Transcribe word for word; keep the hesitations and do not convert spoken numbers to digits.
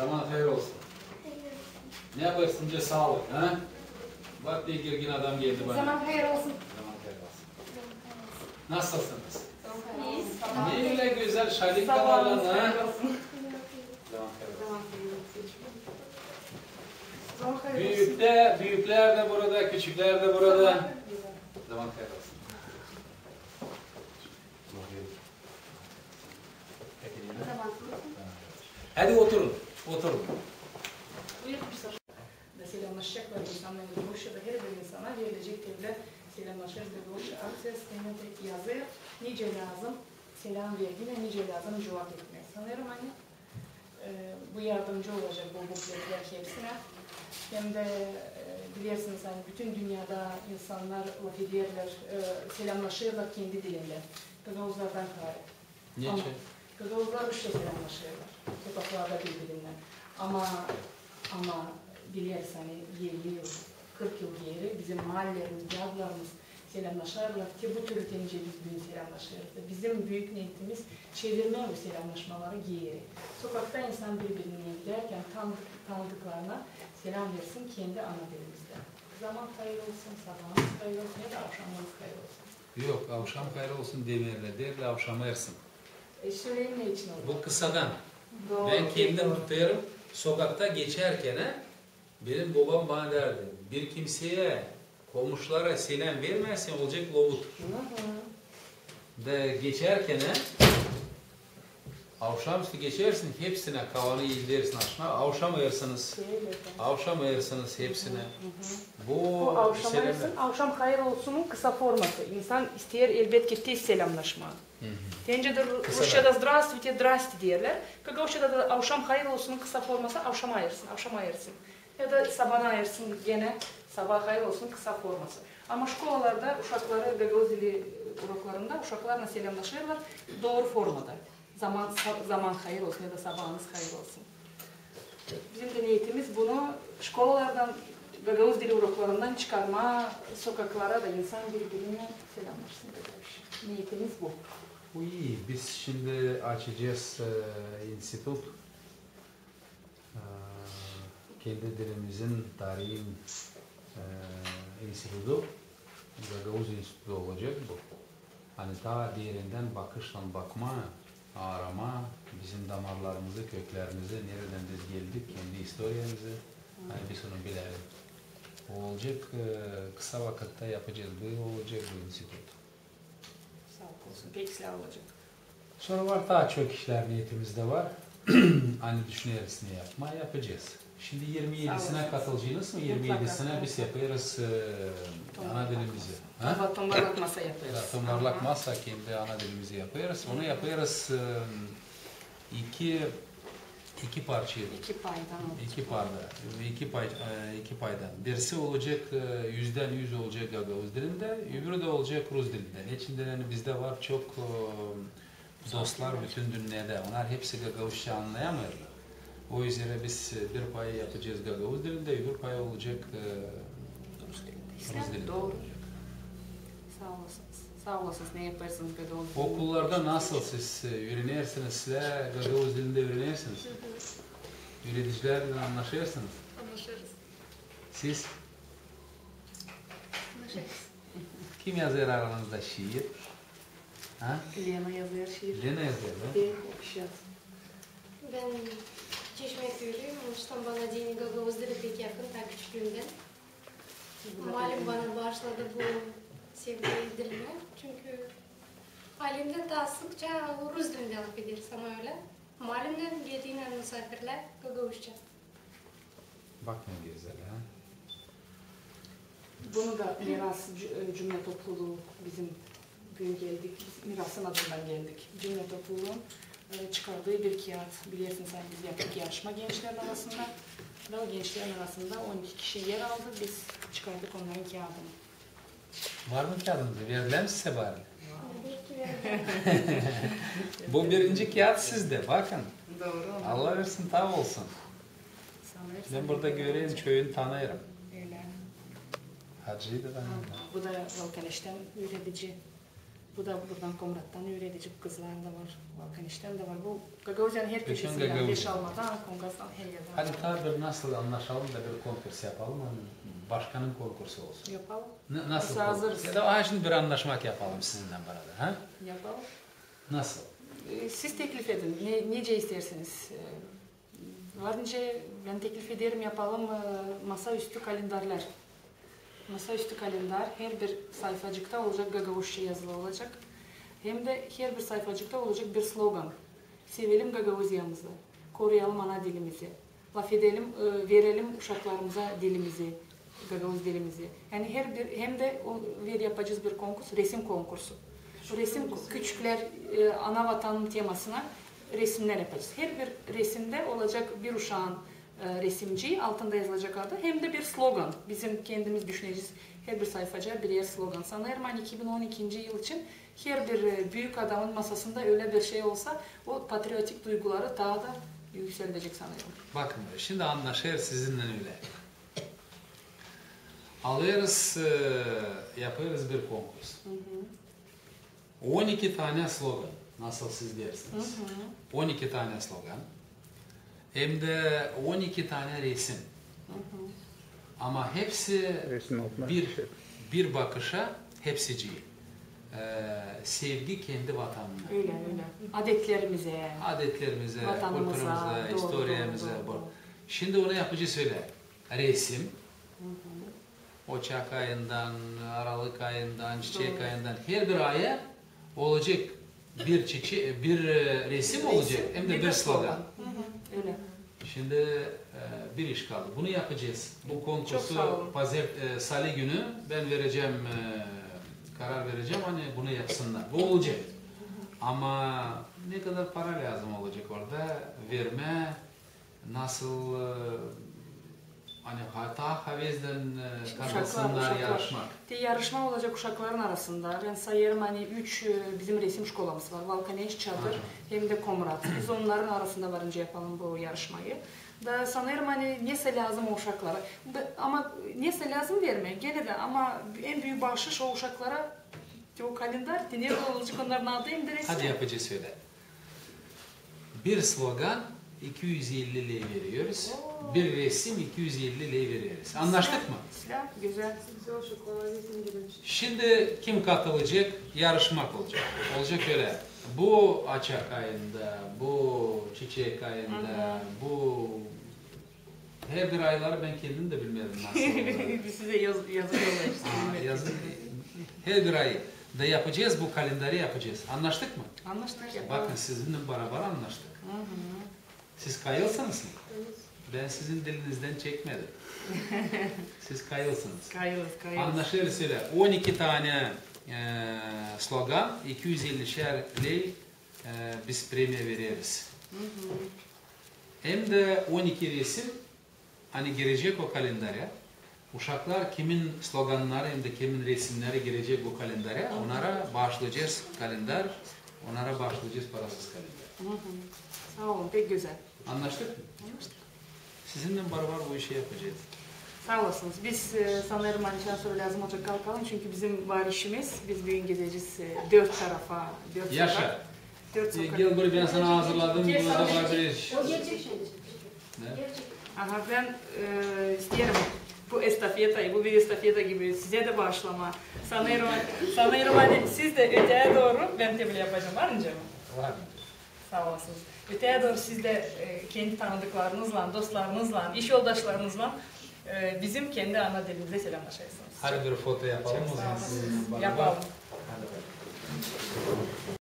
Zaman hayır olsun. Ne yapêrsın, nicä saalık, ha? Bak, ne girgin adam geldi bana. Zaman hayır olsun. Zaman hayır olsun. Nasılsınız? İyiyiz. Ne ölä gözäl şalikalarlan, ha? Zaman hayır olsun. Büyük dä, büüklär dä burada, küçüklär dä burada. Zaman hayır olsun. Hadi oturun, oturun. Selämnäşecekler insannar gagauzça da, herbir insana verilecek, dediler, selämnäşeriz gagauzça, akţiyası, hem dä yazêr, nicä lääzım seläm vermää, nicä lääzım cuvap etmää. Sanêrım, ani, e, bu yardımcı olacek bu bukletlär hepsinä. Hem dä, e, bilersiniz, ani bütün dünnedä insannar lafederlär, e, selämnäşerlär kendi dilindä. Gagauzlardan kaarä. Neçin? Gagauzlar rusça selämnäşerlär sokaklarda biri-birinnän. Ama, ama bileriz, ani elli yıl, kırk yıl geeri bizim maalelerimiz, adlarımız selämnäşärlär. Te bu türlü, te nicä biz büün selämnäşeriz. Bizim büük neetimiz çevirmää bu selämnäşmäleri geeri. Sokakta insan biri-birini evdäkän tanıdık-, tanıdıklarına seläm versin kendi ana dilimizdä. Zaman hayır olsun, sabaanız hayır olsun ya da avşamınız hayır olsun. Yok, avşam hayır olsun demeerlär, deerlär avşameersin. E, söleyim neçin oldu. Bu kısadan. Bän kendim tutêrım, sokakta geçärkän, ha, benim bobam bana deerdi, bir kimseyä, komuşulara seläm vermärsin, olacek lobut. Da geçärkän, ha, avşamüstü geçersin, hepsinä kavanı ildersin aşamaa, avşameersiniz. Avşameersiniz hepsinä. Bu avşameersin, avşam hayır olsunun kısa forması. İnsan isteer, elbetki, tez selämnäşmää. Te nicä dä rusçada здравствуйте, здрасте deerlär. Gagauzçada da avşam hayır olsunun kısa forması avşam hayır olsun, avşam hayır olsun. Ya da sabaanı hayır olsun, genä sabaa hayır olsun, kısa forması. Ama şkolalarda uşakları, gagauz dili uroklarında uşaklarlan selämnäşerlär dooru formada. Zaman, sa-, zaman hayır olsun ya da sabaanız hayır olsun. Bizim dä neetimiz bunu şkolalardan, gagauz dili uroklarından çıkarmaa sokaklara da, insan biri-birinä selämnäşsin gagauzça. Neetimiz bu. Bu ii. Biz şindi açacez, e, institut. E, kendi dilimizin tarihin, e, institutu, gagauz institutu olacek bu. Ani taa derindän bakışlan bakmaa, aaramaa bizim damarlarımızı, köklerimizi, neredän biz geldik, kendi istoriyamızı, ani biz onu bilelim. O olacek, e, kısa vakıtta yapacez. Bu olacek bu institut. Saa olsun. Pek islää olacek. Sora var, taa çok işlär neetimizdä var. Ani düşüneriz ne yapmaa, yapacez. Şindi irmi edisinä katılacez mı? Irmi edisinä biz yapêrız, e, ana dilimizi. Ha? Tomarlak masa yapêrız. Da, tomarlak masa, kendi ana dilimizi yapêrız. Onu yapêrız, e, iki, iki parça. İki paydan. İki parda, iki pay, e, iki paydan. Birisi olacek, e, üzdän üz olacek gagauz dilindä, öbürü dä olacek rus dilindä. Neçin deyni bizdä var çok, e, dostlar bütün dünnedä. Onnar hepsi gagauzça annayamêêrlar. O üzerä biz, e, bir pay yapacez gagauz dilindä, öbür pay olacek, e, rus dilindä. Rus dilindä olacek. Saa olasınız. Saa olasınız, ne yapêrsınız gagauz dilindä. Okullarda nasıl siz, e, üürenersiniz, sizlär gagauz dilindä üürenersiniz? Üüredicilärlän annaşêrsınız? Annaşêrız. Siz? Annaşêrız. Kim yazêr aranızda şiir? Ha? Lena yazêr şiir. Lena yazêr, da? Bän okuyacam. Bän Çeşmäküylüyüm, onuştan bana deyni gagauz dili pek yakın, taa küçüklüümdän. Malim bana baaşladı bu sevgi dilimä, çünkü ailemdä taa sıkça rus dilindä lafederiz, ama ölä malimnän geldiynän musaafirlär gagauzça. Bak ne gözäl, ha? Bunu da Miras cü-, e, cümle topluluu bizim büün geldik, biz Mirasın adından geldik. Cümle topluluun, e, çıkardıı bir kiyat. Bilersiniz, ani biz yaptık yarışma gençlerin arasında. Da o gençlerin arasında on iki kişi er aldı, biz çıkardık onnarın kiyadını. Var mı kiyadınız? Verdilär mi sizä bari? Bu birinci kiyat sizdä, bakın. Dooru. Allah versin, taa olsun. Bän burada görerim, çoyunu tanıyırım. Ölä. Hacıyı da tanıyırım. Bu da Valkaneştän üüredici. Bu da buradan Komrattan üüredecek kızlar da var, Valkaneşten dä var. Bu Gagauziyanın her köşesindän, Beşalmadan, Kongastan, her erdän. Hadi taa bir nasıl annaşalım da bir konkurs yapalım, başkanın konkursu olsun. Yapalım. Nasıl? Biz hazırız. Ya da aha şindi bir annaşmak yapalım sizinnän barabar, ha? Yapalım. Nasıl? E, siz teklif edin, ne, nicä isteersiniz. E, var nicä, bän teklif ederim, yapalım e, masaüstü kalendarlar. Masaüstü kalendar, herbir sayfacıkta olacek, gagauzça yazılı olacek. Hem dä herbir sayfacıkta olacek bir slogan. Sevelim Gagauziyamızı, koruyalım ana dilimizi, lafedelim, e, verelim uşaklarımıza dilimizi, gagauz dilimizi. Yani herbir, hem dä o, ver yapacez bir konkurs, resim konkursu. Resim, küçüklär e, ana vatanın temasına resimnär yapacez. Herbir resimdä olacek bir uşaan e, resimci, altında yazılacek adı, hem dä bir slogan. Bizim kendimiz düşünecez herbir sayfacığa birär slogan. Sanêrım, ani iki bin on ikinci yıl için herbir e, büük adamın masasında ölä bir şey olsa, o patriotik duyguları taa da ükseldecek sanêrım. Bakın, şindi annaşêr sizinnän ölä. Alêrız, e, yapêrız bir konkurs. On iki tanä slogan, nasıl siz deersiniz. On iki tanä slogan. Hem dä on iki tanä resim. Ama hepsi bir bakışa, hepsicii. E, sevgi kendi vatanına. Ölä, ölä. Adetlerimizä, vatanımıza, kulturumıza, istoriyamıza. Şindi onu yapacez ölä. Resim. Oçak ayından, aralık ayından, çiçek ayından, herbir aya olacek bir çiçe-, bir e, resim olacek, hem dä bir slogan. Ölä. Şindi e, bir iş kaldı. Bunu yapacez. Bu konkursu pazar-, e, salı günü bän verecäm, e, karar verecäm, ani bunu yapsınnar. Bu olacek. Ama ne kadar para lääzım olacek orada vermää, nasıl e, ani ha-, taa haveslän e, katılsınnar yarışmaa. Te yarışma olacek uşakların arasında. Bän sayêrım, ani üç e, bizim resim şkolamız var. Valkaneş, Çadır hem dä Komrat. Biz onnarın arasında var nicä yapalım bu yarışmayı. Da sanêrım, ani nesä lääzım o uşaklara. Ama nesä lääzım vermää, genä dä, ama en büük baaşış o uşaklara, te o kalendar, te neredä olacek onnarın adı hem dä resim. Hadi yapacez ölä. Bir slogan iki üz elli ley veriyoruz. Bir resim iki üz elli ley veriyoruz. Annaştık mı? Sülä, gözäl. Şindi kim katılacek, yarışmak olacek. Olacek ölä. Bu oçak ayında, bu çiçek ayında, bu herbir ayları bän kendim dä bilmedim nasıl olacek. Biz sizä yaz-, yazı yollaêrız. Herbir ay da yapacez, bu kalendarı yapacez. Annaştık mı? Annaştık. Bakın, sizinnän barabar annaştık. Siz kayılsınız mı? Bän sizin dilinizdän çekmedim. Siz kayılsınız. Kayılız, kayılız. Annaşêrız ölä. On iki tanä e, slogan, iki üz ellişär ley e, biz premiya vereriz. Hem dä on iki resim, ani girecek o kalendarä. Uşaklar, kimin slogannarı hem dä kimin resimneri girecek bu kalendarä, onnara baaşlayacez kalendar, onnara baaşlayacez parasız kalendar. Saa olun, pek gözäl. Annaştık mı? Annaştık. Sizinnän barabar bu işi yapacez. Saa olasınız. Biz e, sanêrım, ani şindän sora lääzım olacek kalkalım, çünkü bizim var işimiz. Biz büün gezecez e, dört tarafa, dört sokak. Yaşa. Dört sokak. Gel buraya, bän sana hazırladım. Burada var bir iş. O gelecek şindi. Ne? Aha, bän e, isteerim bu estafetayı, bu bir estafeta gibi sizä dä baaşlamaa. Sanêrım, sanêrım, ani siz dä öteyä dooru, bän te bölä yapacam. Var mı canım? Var mı? Saa olasınız. Öteyä dooru siz dä e, kendi tanıdıklarınızlan, dostlarınızlan, işyoldaşlarınızlan e, bizim kendi ana dilimizä selämlaşêrsınız. Hadi bir foto yapalım o zaman sizinnän barabar. Yapalım. Hadi bakalım.